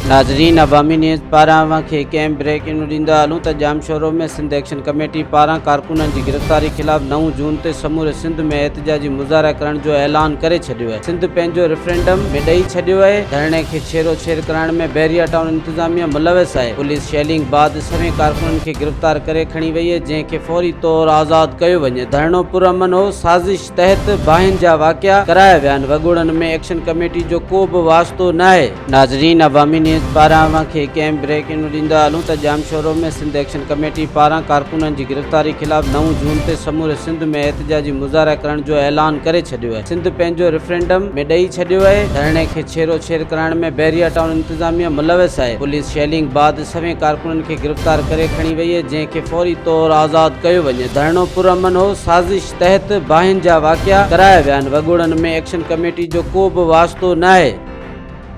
ناظرين عوامي نيوز پاران اوهان کي هڪ اهم بريڪنگ ڏيندا هلون ته ڄامشورو ۾ سنڌ ايڪشن ڪميٽي پاران ڪارڪنن جي گرفتاري خلاف 9 جون تي سموري سنڌ ۾ احتجاجي مظاهرا ڪرڻ جو اعلان ڪري ڇڏيو آهي سنڌ پنهنجو ريفرنڊم به ڏئي ڇڏيو آهي ڌرڻي کي ڇيرو ڇير ڪرائڻ ۾ بحريا ٽائون انتظاميا ملوث آهي پوليس شيلنگ بعد سوين ڪارڪنن کي گرفتار ڪري کڻي وئي آهي جنهن کي فوري طور آزاد ڪيو وڃي ڌرڻو پرامن هو سازش تحت باهين جا واقعا ڪرايا ويا آهن، وڳوڙن ۾ ايڪشن ڪميٽي جو ڪو به واسطو ناهي. ناظرين عوامي نيوز پاران اوهان کي هڪ اهم بريڪنگ ڏيندا هلون ته ڄامشورو ۾ سنڌ ايڪشن ڪميٽي پاران ڪارڪنن جي گرفتاري خلاف 9 جون تي سموري سنڌ ۾ احتجاجي مظاهرا ڪرڻ جو اعلان ڪري ڇڏيو آهي سنڌ پنهنجو ريفرنڊم ۾ ڏئي ڇڏيو آهي ڌرڻي کي ڇيرو ڇير ڪرائڻ ۾ بحريا ٽائون انتظاميا ملوث آهي پوليس شيلنگ بعد سوين ڪارڪنن کي گرفتار ڪري کڻي وئي آهي جنهن کي فوري طور آزاد ڪيو وڃي ڌرڻو پرامن هو سازش تحت باهين جا واقعا ڪرايا ويا آهن، وڳوڙن ۾ ايڪشن ڪميٽي جو ڪو به واسطو ناهي.